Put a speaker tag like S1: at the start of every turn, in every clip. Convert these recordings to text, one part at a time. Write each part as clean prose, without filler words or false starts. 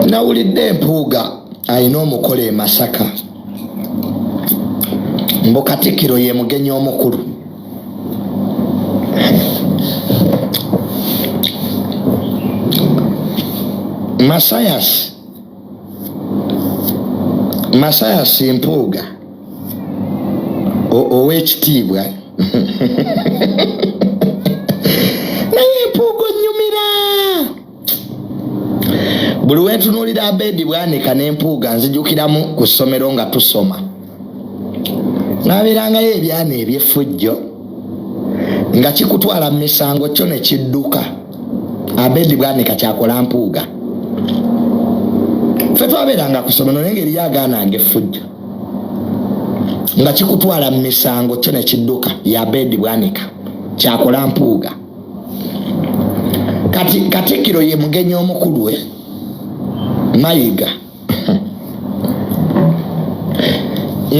S1: Nawulidde Mpuuga alina omukolo e Masaka, mbu Katikkiro ye mugenyi omukulu. Masayas Masayas Mpuuga ow'ekitiibwa naye Mpuuga onnyumira. Buli wentunuulira Abedi Bwanika n'Empuuga nzijukiramu ku ssomero nga tusoma, nabeerangayo ebyana eby'effujjo nga kikutwala mu misango kyo ne kidduka. Abedi Bwanika kyakola Mpuuga. Ffe twabeeranga ku ssomero naye ngeri yagaananga effujjo nga kikutwala mu misango kyo ne kidduka. Ya Abedi Bwanika kyakola Mpuuga. Kati Katikkiro ye mugenyi omukulu we Mayiga.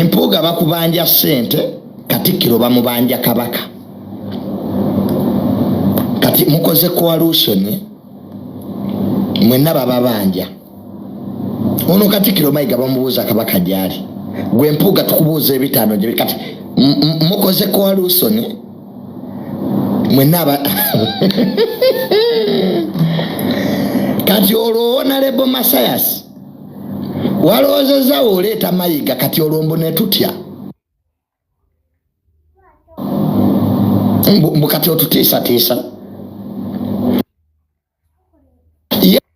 S1: Mpuuga bakubanja ssente, Katikkiro bamubanja Kabaka. Kati mukoze coalition, mwenna bababanja. Ono Katikkiro Mayiga bamubuuza Kabaka gyali, gwe Mpuuga tukubuuza ebitaano gye. Kati mukoze coalition mwenna aba. Kati olwo Honorable Masayas walowoozezza oleeta Mayiga, kati olwo mbu ne tutya mbu kati otutiisatiisa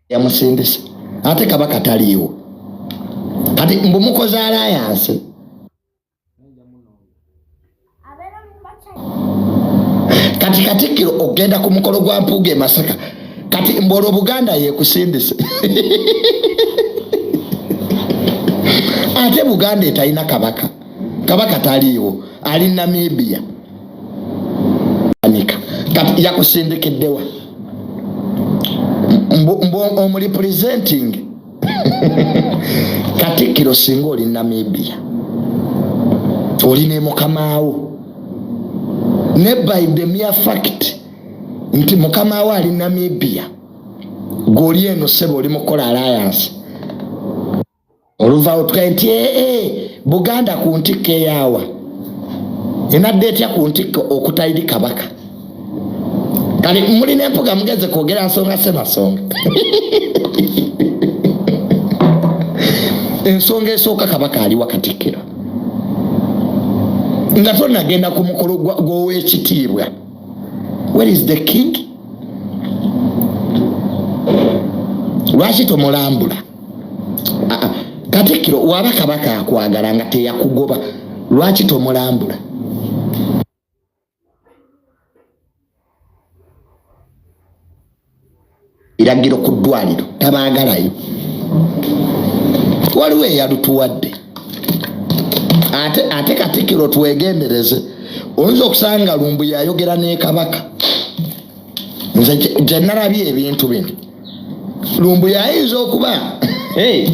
S1: yamusindise ate Kabaka taliiwo. Kati mbu mukoze alliance. Kati Katikkiro okugenda ku mukolo gwa Mpuuga e Masaka, kati mbu olwo Buganda yekusindise, ate Buganda etalina Kabaka. Kabaka taliiwo, ali Namibia. Kati yakusindikiddewa mbu omurepresenting Katikkiro? Singa oli Namibia, oli ne mukamaawo, ne by the mere fact nti mukamaawo ali Namibia, gweoli eno sebe oli mukukola alliance, oluvaawo tukae nti ee Buganda ku ntikko eyaawa enadde etya ku ntikko okutayiri Kabaka? Kale mulina empuga mugeze kwogera nsonga semasonga. Ensonga esooka, Kabaka aliwa? Katikkiro, nga tonagenda ku mukolo gw'owekitiibwa, where is the king? Lwaki tomulambula? Ah, ah. Katikkiro, waba Kabaka akwagala nga teyakugoba, lwaki tomulambula? Biragiro ku ddwaliro tabaagalayo, waliwo eyalutuwadde. Ate Katikkiro twegendereze, oyinza okusanga lumbu yayogera ne Kabaka. Nze gye nalabye ebintu bino, lumbu yayinza okuba. Hey.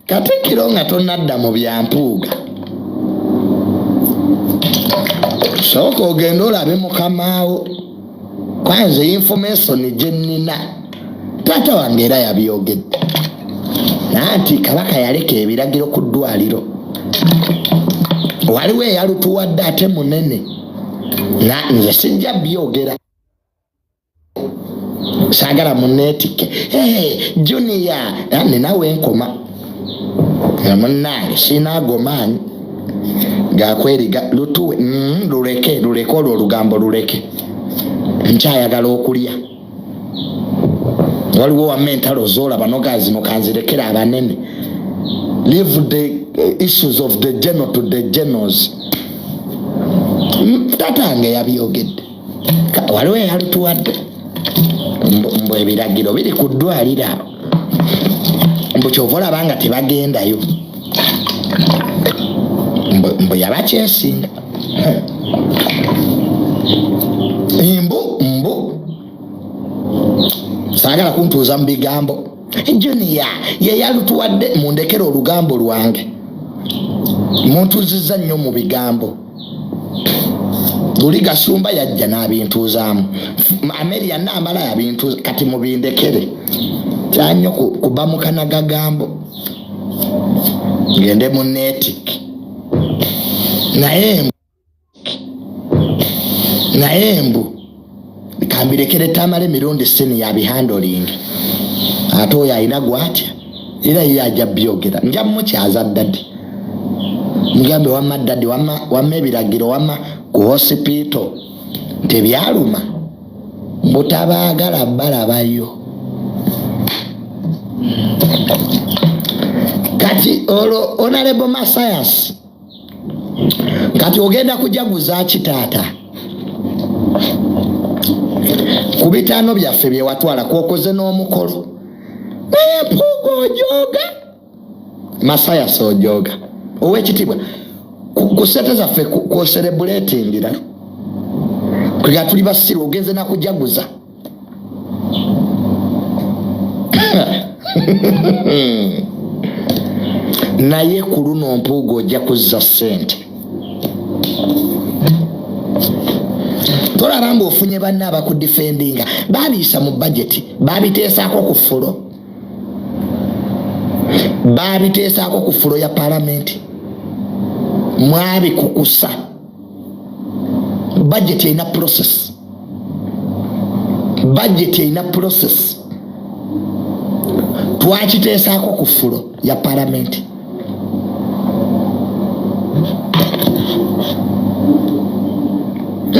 S1: Katikkiro, nga tonadda mu byampuuga, sooka ogende olabe mukamaawo. Kwanze information gye nnina, taata wange era yabyogedde nanti Kabaka yaleka ebiragiro ku ddwaliro, waliwo eyalutuwadde ate munene, na nze sijja byogera, saagala muneetikke. Hey, Junior, ninawe nkoma munnange, siinaago maanyi gakweriga lutuwe. Luleke luleke olwo olugambo luleke, nkyayagala okulya. Waliwo wamma entalo zolaba noga zino kanzirekera abanene. Leave the issues of the general to the generals. Taata wange yabyogedde, waliwo eyalutuwadde mbu ebiragiro biri ku ddwaliro awo, mbu kyova olaba nga tebagendayo, mbu yabakyesinga mbu saagala kuntuuza mu bigambo. Junior ye yalutuwadde, mundekere olugambo lwange, muntuuzizza nnyo mu bigambo. Oli Gasumba yajja n'abintuuzaamu, Ameria Namala yabintuuza, kati mubindekere kyanyo kuba mukana gagambo ngende mu netik naye naye mbu kambirekere Tamale emirundi sini yabihandolinga ate oyo alina gwatya era ye ajja byogera nja mukyaza ddadi mugambe wamma ddadi wamma ebiragiro wamma ku hosipito tebyaluma mbu tabaagala balabayo. Kati olwo Honorable Masayas, kati ogenda kujaguza ki taata ku 500 byaffe byewatwala kwokoze n'omukolo? Naye Mpuuga ojoga, Masayas ojoga owekitiibwa ku sente zaffe kwoserebuletingira kwega tuli basiru, ogenze nakujaguza. Naye ku luno Mpuuga ojja kuzza ssente. Tolaba ngaofunye banna abakudifendinga, babiisa mu bajeti, babiteesaako ku floor, babiteesaako ku floor ya palamenti, mwabikukusa. Bajeti erina process, bajeti erina process. Twakiteesaako ku floor ya palamenti.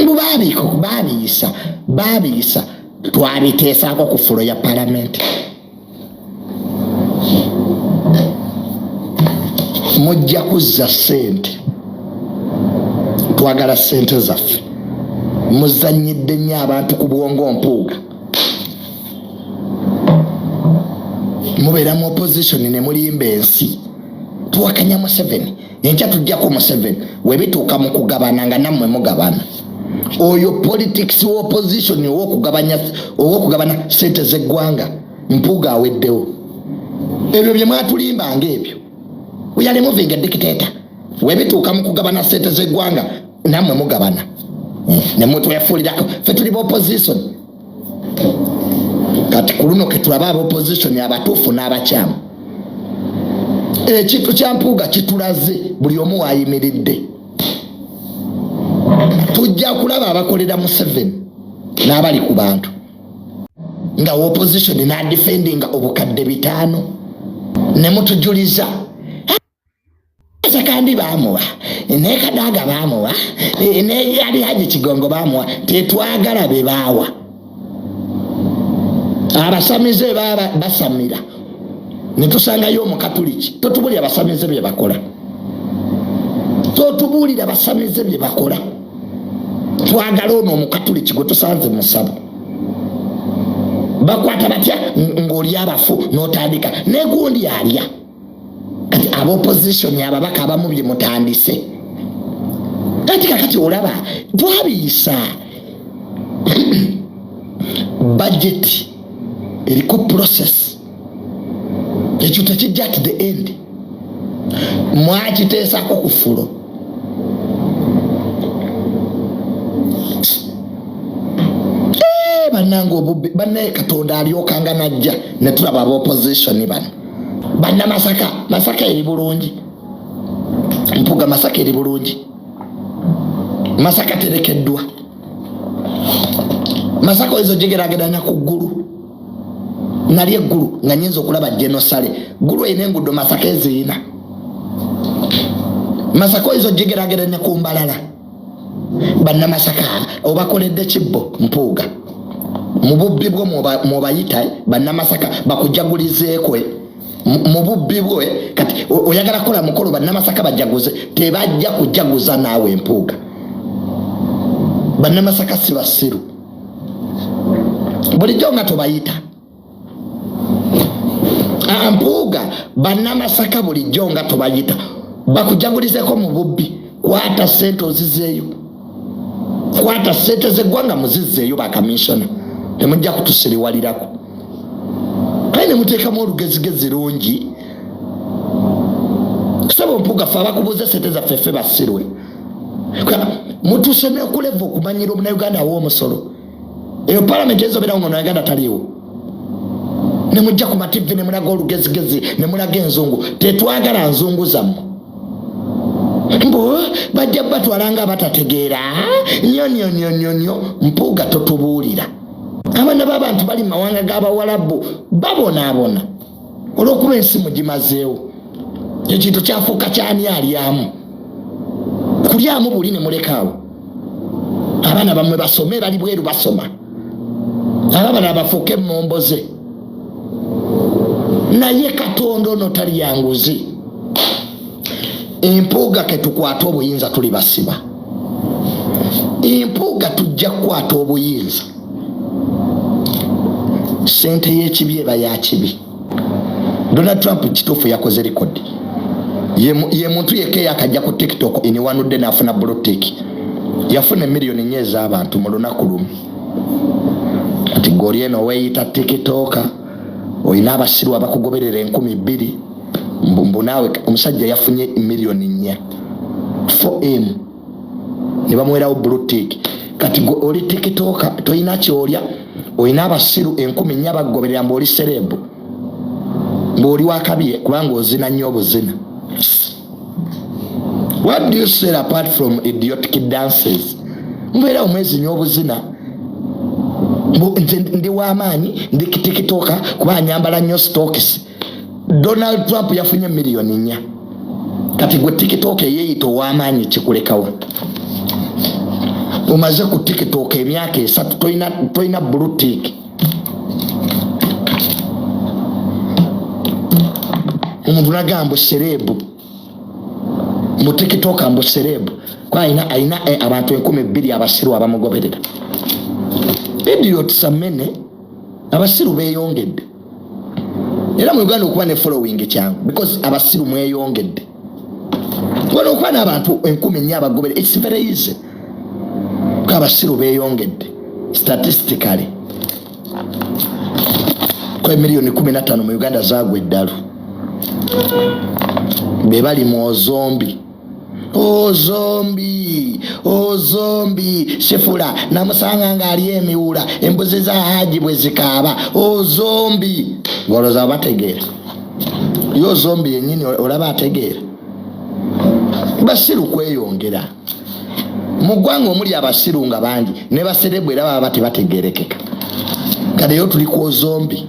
S1: Mbu babiiko babiyisa, babiyisa, twabiteesaako ku floor ya palamenti. Mujja kuzza ssente, twagala ssente zaffe. Muzanyidde nnyo abantu ku bwongo. Mpuuga, mubeera mu opposition ne mulimba ensi, tuwakanya Museveni, enkya tujjako Museveni. Webituuka mu kugabana nga nammwe mugabana. Oyo politics wa opposition owokugabana sente z'eggwanga, Mpuuga aweddewo. Ebyo bye mwatulimbanga ebyo, we are removing a dictator. Webituuka mu kugabana sente z'eggwanga nammwe mugabana nemutwefuulirako fe tuli ba opposition. Kati ku luno ketulaba aba opposition abatuufu n'abakyamu. Ekintu kya Mpuuga kitulaze buli omu waayimiridde. Tujja kulaba abakolera Museveni n'abali ku bantu nga opposition n'adefendinga obukadde 500 ne mutujuliza Sekandi bamuwa, ne Kadaga bamuwa, ne Ali Haji Kigongo bamuwa. Tetwagala be baawa. Abasamize baba basamira netusangayo omukatuliki. Totubulira abasamize bye bakola, totubuulira abasamize bye bakola. Twagala ono omukatuliki gwe tusanze musabo. Bakwata batya ng'oli abafu n'otandika negundi alya? Kati aba opposition, ababaka abamu bye mutandise kati kakati olaba twabiyisa. Budget eriko process, ekyo tekijja at the end. Mwakiteesako ku floor. Bannange, obubbi bannaye, Katonda alyokanga najja ne tulaba aba opposition bano Bannamasaka. Masaka eri bulungi, Mpuga, Masaka eri bulungi. Masaka terekeddwa. Masaka oyinza ogigerageranya ku ggulu. Nali eggulu nga nyinza okulaba genosale ggulu erina enguudo Masaka eziyina. Masaka oyinza ogigerageranya ku Mbalala. Bannamasaka obakoledde kibbo, Mpuuga, mu bubbi bwo mwobayita Bannamasaka bakujagulizeeko mu bubbi bwe. Kati oyagala kukola mukolo Bannamasaka bajaguze, tebajja kujaguza naawe Mpuuga. Bannamasaka si basiru, bulijjo nga tobayita. Mpuuga, Bannamasaka bulijjo nga tobayita bakujagulizeko mu bubbi. Kwata sente ozizeeyo, kwata sente zeggwanga muzizeeyo. Bakamishona temujja kutusiriwalirako. Kale nemuteekamu olugezigezi lungi. Sebo Mpuuga, fe abakubuuza sente zaffe ffe basirwe. Mutuuse nekuleva okumanyira omunauganda awa omusolo. Eyo palamenti eyinza obeerawo nga omunauganda taliiwo. Nemujja ku mativi nemulaga olugezigezi, nemulaga enzungu. Tetwagala nzungu zammwe. Mbu bajja batwala nga abatategeera nyo nyo nyo nyo nyo. Mpuuga totubuulira. Abaana b'abantu bali mu mawanga g'abawalabu babonaabona olw'okuba ensi mugimazeewo. Ekintu kyafuuka kyani alyamu kulyamu buli ne mulekaawo. Abaana bammwe basome, bali bweru basoma, ababala bafuuke emmomboze. Naye Katonda ono talya nguzi. Empuuga ketukwate obuyinza tuli basiba. Empuuga tujja kukwata obuyinza. Sente y'ekibi eba ya kibi. Donald Trump kituufu yakoze rekodi. Ye muntu yekka eyakajja ku TikTok eniwanudde n'afuna blue tick. Yafuna emiliyoni nnya ez'abantu mu lunaku lumu. Kati gwe oli eno weeyita TikToker, olina abasiru abakugoberera 2000, mbu naawe omusajja yafunye miliyoni 4, 4M, ne bamuwerawo blue tick. Kati gwe oli TikToker, tolina kyolya, olina abasiru 4000 bakugoberera, mbu oli celeb, mbu oli wakabi kubanga ozina nnyo obuzina. What do you say apart from idiotic dances? Mbeera omwezinya obuzina. Nze ndi w'amaanyi, ndi TikToker kuba nyambala nnyo stocks. Donald Trump yafunye miliyoni 4. Kati gwe TikTok eyeeyita ow'amaanyi, kikulekawo omaze ku TikTok emyaka 3, tolina blue tick. Omuntu nagamba celeb mu TikTok, mbu celeb ko alina abantu 2000 abasiru abamugoberera. Idiots amene abasiru beeyongedde. Era mu Uganda okuba ne following kyangu because abasiru mweyongedde. Wano okuba n'abantu 4000 abagoberera, it's very easy. Ko abasiru beeyongedde statistically. Ko emiliyoni 15 mu Uganda zaagwa eddalu, be bali mu ozombi ozombi ozombi. Sifula namusanga ng'ali emiwula, embuzi za Haji bwe zikaaba. Ozombi ng'olowooza bategeera? Ye ozombi yennyini olaba ategeera? Basiru kweyongera mu ggwanga omuli abasiru nga bangi, ne ba celeb era baba tebategerekeka. Kati eyo tuli ku ozombi,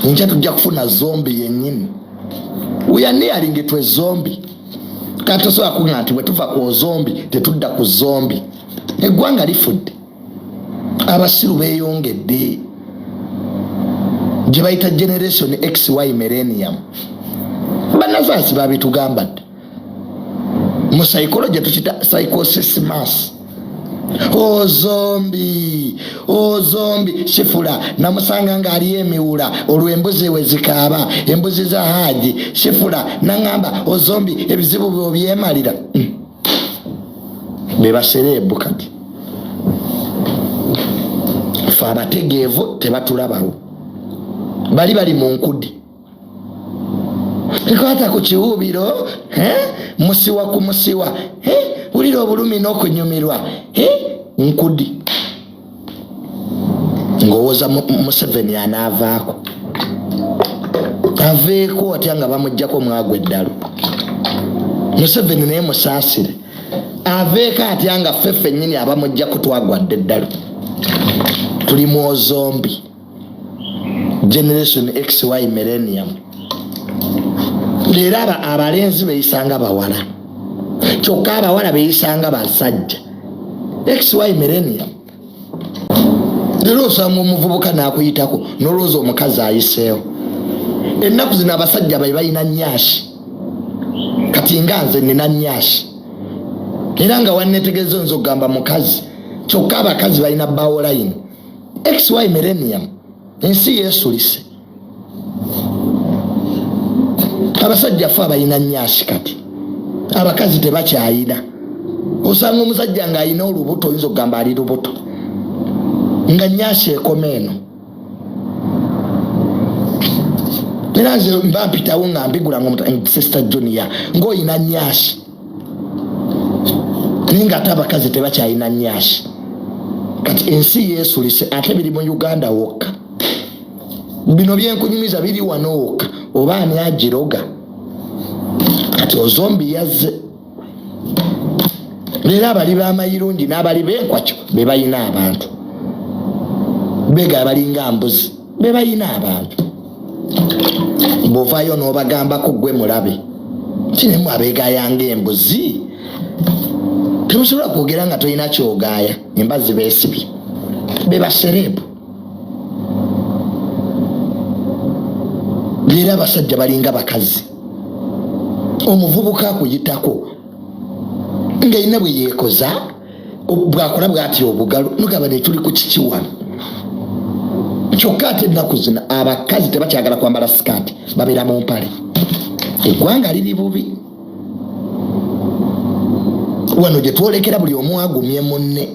S1: enkya tujja kufuna zombie yennyini. We are nearing to a zombie. Kati tosobola kuŋŋa nti bwe tuva ku ozombi tetudda ku zombie. Eggwanga lifudde, abasiru beeyongedde, gye bayita generation XY millennium. Bannasayansi babitugamba dda. Mu psychology tukita psychosis mass. Ozombi ozombi. Sifula namusanga ng'ali emiwula, olwo embuzi we zikaaba, embuzi za Haji. Sifula naŋŋamba ozombi, ebizibu bwe obyemalira. Be ba celeb. Kati fe abategeevu tebatulabawo, bali bali mu nkudi. Ekwata ku kiwuubiro, musiwa ku musiwa, wulira obulumi n'okunyumirwa nkudi. Ng'owooza Museveni anaavaako, aveeko atya nga bamugjako mwagwa eddalu? Museveni naye musaasire, aveeko atya nga ffe ffennyini abamugjako twagwadde eddalu? Tuli mu ozombi generation XY millennium. Leero abalenzi beeyisanga bawala, kyokka abawala beeyisanga basajja. XY millennium. Leero osanga omuvubuka n'akuyitako n'olowooza omukazi ayiseewo. Ennaku zino abasajja bai balina nyashi. Kati nga nze nina nyashi, era nga wannetegereza oyinza okugamba mukazi, kyokka abakazi balina bawline. XY millennium. Ensi yeesulise. Abasajja fe abalina nyashi, kati abakazi tebakyayina. Osanga omusajja ng'alina olubuto, oyinza okugamba ali lubuto, nga nyashi ekoma eno. Era nze mba mpitawo nga mbigula nga sister Junior ng'oyina nyashi. Naye nga ate abakazi tebakyalina nyashi. Kati ensi yeesulise, ate biri mu Uganda wokka. Bino byenkunyumiza biri wano wokka, oba ani agiroga? Kati ozombi yazze leero, abali b'amayirungi n'abali b'enkwakyo be balina abantu, bega abalinga mbuzi be balina abantu. Bw'ovaayo n'obagambako gwe mulabe kinemu, abeegayanga embuzi temusobola kwogera nga tolina kyogaaya. Embazi beesibye be basereebu. Leero abasajja balinga bakazi. Omuvubuka akuyitako ng'alina bwe yeekoza, bwakola bwati obugalo, nogamba netuli ku kiki wano? Kyokka ate ennaku zino abakazi tebakyagala kwambala sikaati, babeera mu mpale. Eggwanga liri bubi wano gye twolekera, buli omu agumye munne.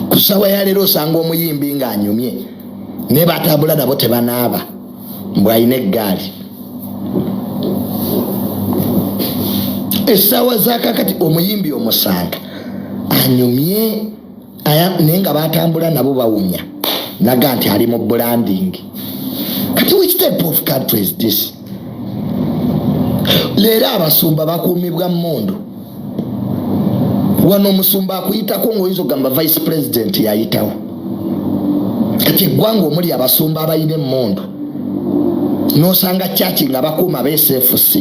S1: Ku ssaawa ya leero osanga omuyimbi ng'anyumye naye batambula nabo tebanaaba, mbw alina eggaali. Essaawa zakakati omuyimbi omusanga anyumye naye nga batambula nabo bawunya, naga nti ali mu branding. Kati which type of country is this? Leero abasumba bakuumibwa mundu. Wano omusumba akuyitako ngaoyinza okugamba vice president yayitawo. Kati eggwanga omuli abasumba abalina emundu, nosanga kyaki nga bakuuma bsfc,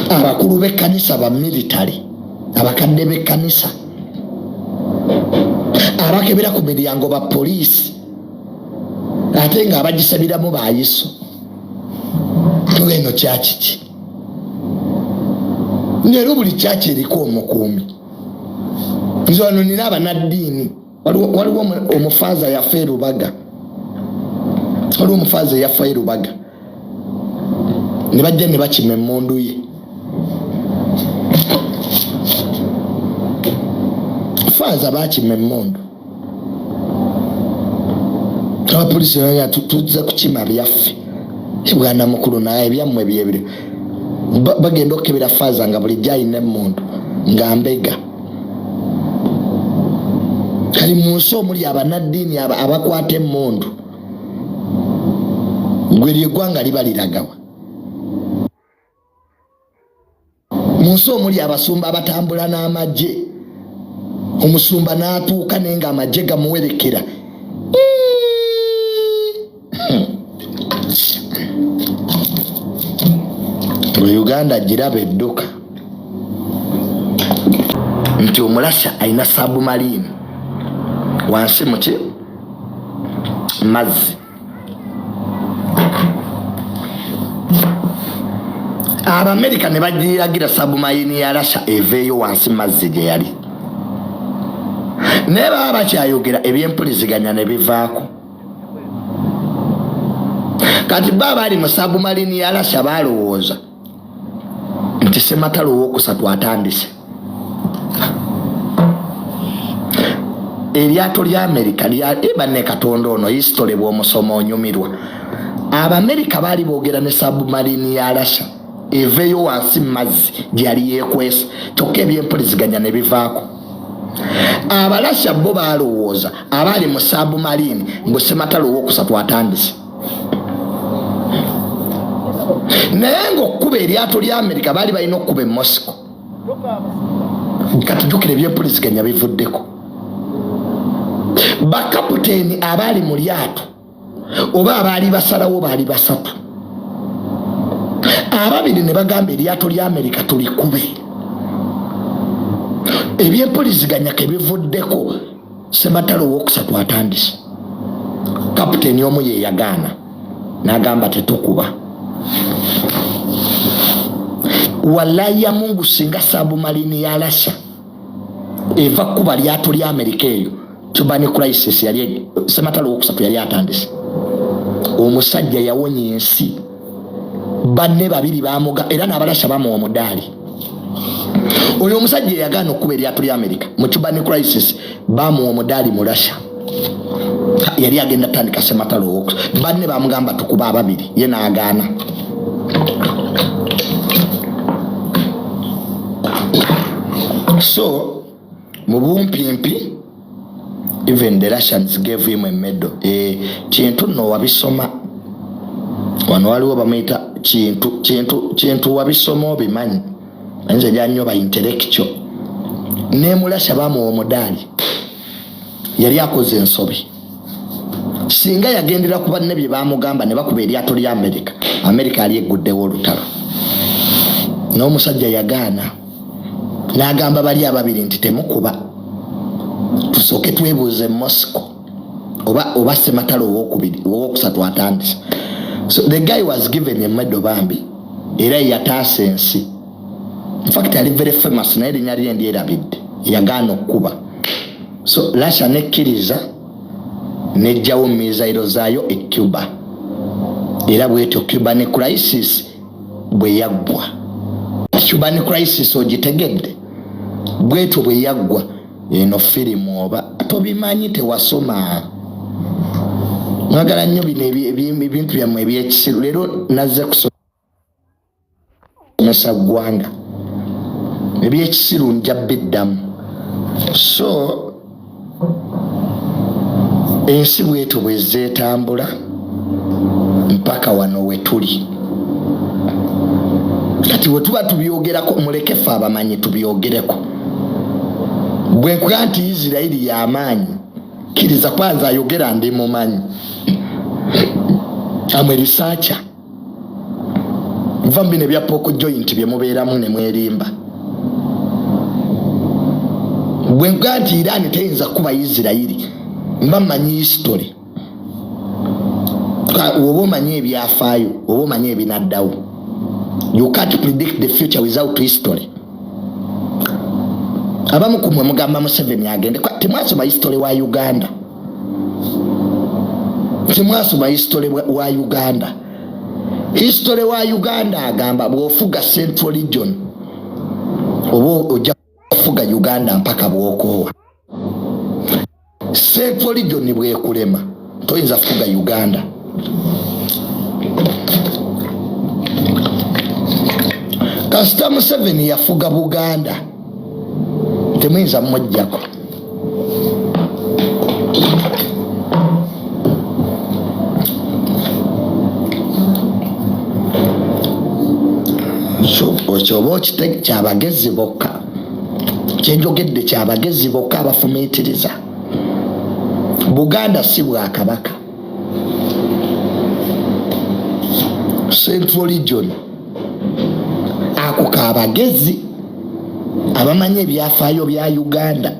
S1: abakulu b'ekkanisa ba military, abakadde b'ekkanisa abakebera ku miryango ba poliisi, ate nga abagisabiramu bayiso. Eno kyakiki? Leero buli kyaki eriko omukuumi. Nze wano nina abanaddiini. Waliwo omufaaza yafa erubaga, waliwo omufaaza eyafa erubaga, ne bajja ne bakima emmundu ye. Faaza bakima emmundu, abapoliisi tuzza kukima byaffe. Bwana mukulu, naye ebyammwe byebiro. Bagenda okukebera faaza nga bulijjo alina emmundu nga mbega. Kali mu nsi omuli abanaddiini abakwata emmundu, gwe lyeggwanga liba liragawa? Mu nsi omuli abasumba abatambula n'amagye, omusumba n'atuuka naye nga amagye gamuwerekera. Uganda giraba edduka nti omulasha alina submarine wansi muki mazzi. Abamerika ne bagiragira submarine ya Rasha eveeyo wansi mazzi gye yali, naye baba bakyayogera ebyempuliziganya ne bivaako. Kati ba baali mu submarine ya Rasha balowooza nti sematalo owokusatu atandise. Eryato lya Amerika banne Katonda, ono history bw'omusoma onyumirwa. Abamerika baali boogera ne submarine ya Rasha eveeyo wansi mazzi gye yali yeekwesa, kyokka ebyempuliziganya ne bivaako. Abalasha bo balowooza abaali mu submarine mbu sematalo owokusatu atandise, naye ngaokkuba eryato lya Amerika baali balina okkuba e Moscow. Kati jjukira, ebyempuliziganya bivuddeko. Bakaputeeni abaali mu lyato oba abaali basalawo baali basatu. Ababiri ne bagamba eryato lya Amerika tulikube, ebyempuliziganya kebivuddeko, sematalo owokusatu atandise. Kapiteeni omu ye yagaana n'agamba tetukuba. Wallahi ya Mungu, singa submarine ya Rasha eva kuba lyato lya Amerika eyo, Cuban crisis yali, sematalo owokusatu yali atandise. Omusajja yawonya ensi. Banne babiri bamuga era n'abalasha bamuwa omudaali. Oyo omusajja eyagaana okukuba eryato lya Amerika mu Cuban crisis bamuwa omudaali mu Rasha. Yali agenda tandika sematalo owokusatu, banne bamugamba tukuba ababiri, ye n'agaana. So mu bumpimpi, even the Russians gave him a medal. Kintu nno wabisoma wano, waliwo bamuyita Kintu, Kintu, Kintu, wabisoma obimanyi, nze jannyo ba intellectual. Ne mu Russia bamuwa omudaali. Yali akoze ensobi. Singa yagendera ku banne bye bamugamba ne bakuba eryato lya Amerika, Amerika yali egguddewo olutalo. N'omusajja yagaana n'agamba bali ababiri nti temukuba, tusooke twebuuze Moscow oba sematalo owokubiri, owokusatu atandise. So the guy was given a medal bambi, era yataasa ensi. Infact ali very famous, naye erinnya lye ndyerabidde. Yagaana okukuba, so Russia nekkiriza nejjawo missile zaayo e Cuba, era bwetyo Cuban crisis bwe yaggwa. Cuban crisis ogitegedde? Bwetyo bwe yaggwa. Eno firimu oba tobimanyi, tewasoma. Mwagala nnyo bino ebintu byammwe ebyekisiru. Leero nazze kusomesa ggwanga, ebyekisiru nja biddamu. So ensi bwetyo bwezeetambula mpaka wano wetuli kati. Bwe tuba tubyogerako, muleke ffe abamanyi tubyogereko. Bwe nkuga nti Isirayiri y'amaanyi, kkiriza kwanza ayogera ndi mumanyi amwe researcher. Va mu bino ebya pork joint bye mubeeramu ne mwerimba. Bwe nkuga nti Iran teyinza kuba Isirayiri, mba mmanyi history. Oba omanyi ebyafaayo, oba omanyi ebinaddawo. You can't predict the future without history. Abamu kumwe mugamba Museveni agende. Temwasoma history wa Uganda, temwasoma history wa Uganda. History wa Uganda agamba bw'ofuga Central Region, oba ojja kufuga Uganda mpaka bwokoowa. Central Region bwekulema, toyinza kufuga Uganda. Kasita Museveni yafuga Buganda, temuyinza mumujjako. So ekyo oba okite kyabagezi bokka, kyenjogedde kyabagezi bokka abafumiitiriza. Buganda si bwakabaka. Central Region ako kabagezi abamanyi ebyafaayo bya Uganda.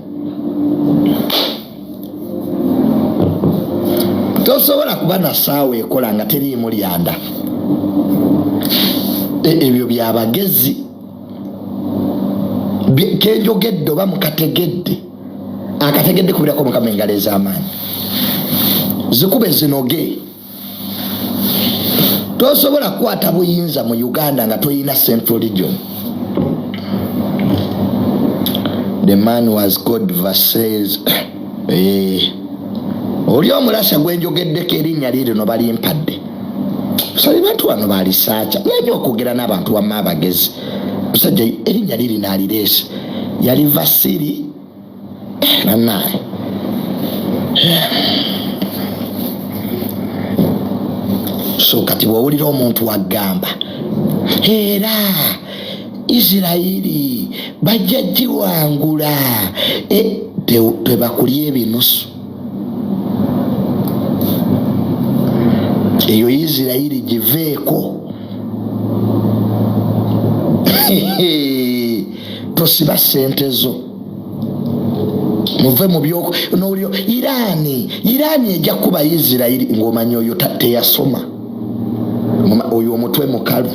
S1: Tosobola kuba na saawa ekola nga teriimu lyanda. Ebyo byabagezi. Kenjogedde oba mukategedde? Akategedde kubirako Mukama engalo ez'amaanyi zikube zinoge. Tosobola kukwata buyinza mu Uganda nga toyina Central Region. The man was called Versailles. Oli omulasa gwenjogeddeko erinnya lirino balimpadde. So bantu wano balisaaca nyenye okwogera n'abantu wamma abagezi. Musajja erinnya lirino alireese, yali Vasiri nanaye. So kati bwowulira omuntu wagamba era Isirayiri bajja giwangula, tebakulya ebinusu. Eyo Isirayiri giveeko, tosiba sente zo. Muve mu byoko nolyo. Irani, Irani ejja kuba Isirayiri, ng'omanyi oyo teyasoma, oyo omutwe mukalu.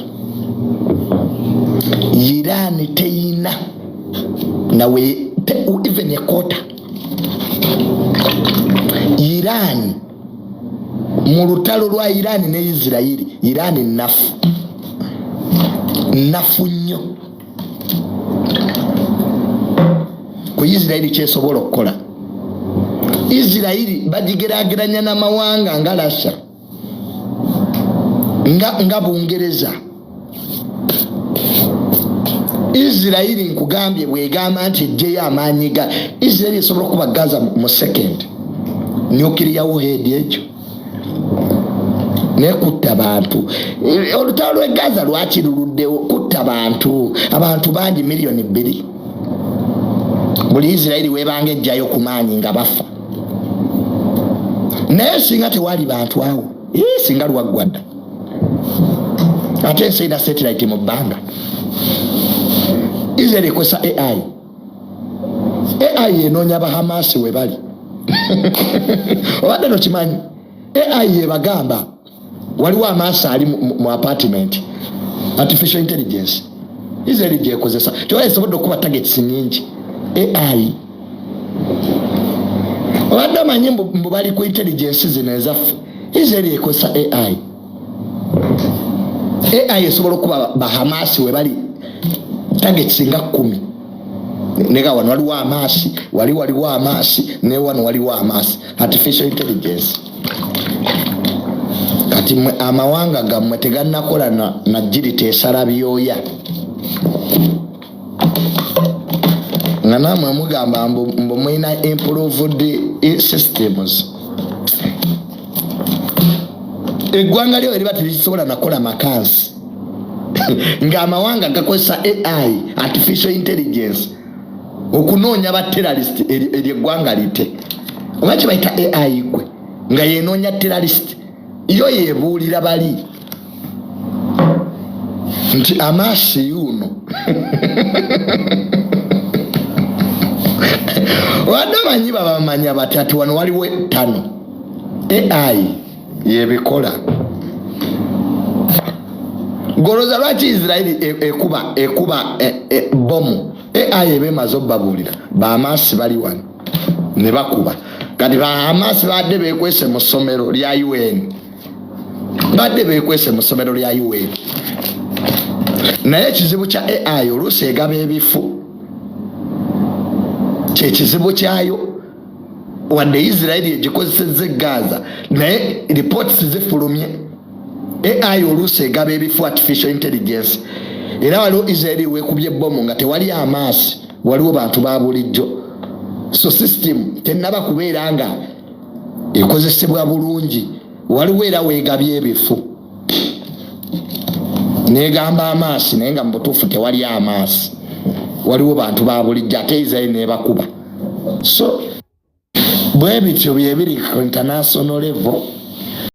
S1: Irani teyina nawe even ekota. Irani, mu lutalo lwa Irani ne Isirayiri, Irani nafu, nafu nnyo ku Isirayiri. Kyesobola okukola, Isirayiri bagigerageranya n'amawanga nga Russia. Nga Bungereza, Isirairi nkugambye bwegamba nti ejjeyo amaanyi ga Isirairi, esobola okuba Gaza mu second, nuclear warhead ekyo nekutta bantu. Olutalo lwe Gaza lwaki luluddewo? Kutta bantu, abantu bangi, 2 miliyoni. Buli Isirairi webanga ejjayo ku maanyi nga bafa, naye singa tewali bantu awo, singa lwaggwa dda. Ate ensi erina satellite mu bbanga. Israel ekozesa AI. AI enoonya Bahamasi we bali. Obadde nokimanyi AI yebagamba waliwo amaaso ali mu apartment? Artificial intelligence Israel gyekozesa. Tewali esobodde okuba targets nyingi AI. Obadde omanyi mbu bali ku intelligence zino ezaffe? Israel ekozesa AI. AI esobola okuba Bahamasi we bali, targets nga 10, nega wano waliwo amaasi, wali waliwo amaasi, ne wano waliwo amaasi. Artificial intelligence. Kati mwe amawanga gammwe tegannakola na giri esala byoya, nga namwe mugamba mbu mulina improved systems. Eggwanga lyo eriba terisobola nakola makansi, ng'amawanga gakozesa AI, artificial intelligence, okunoonya ba terrorist. Eryo eggwanga lite oba kibayita AI gwe nga yenoonya terrorist, yo yebuulira bali nti amaasi yuno. Wadde omanyi babamanya bati ati wano waliwo ettano? AI yebikola. Goloza lwaki Isirairi ekuba bomu? AI eba emaze obabuulira bamaasi bali wano, ne bakuba. Kati Bahamasi badde bekwese mu ssomero lya UN, badde bekwese mu ssomero lya UN. Naye ekizibu kya AI, oluusi egaba ebifu, kyekizibu kyayo. Wadde Isirairi egikozesezza egaza, naye reports zifulumye, AI oluusi egaba ebifu, artificial intelligence. Era waliwo Israeli wekubye ebomu nga tewali amaasi, waliwo bantu ba bulijjo. So system tenaba kubeera nga ekozesebwa bulungi. Waliwo era weegabye ebifu, negamba amaasi, naye nga mu butuufu tewali amaasi, waliwo bantu ba bulijjo, ate Israeli nebakuba. So bwe bityo byebiri ku international level.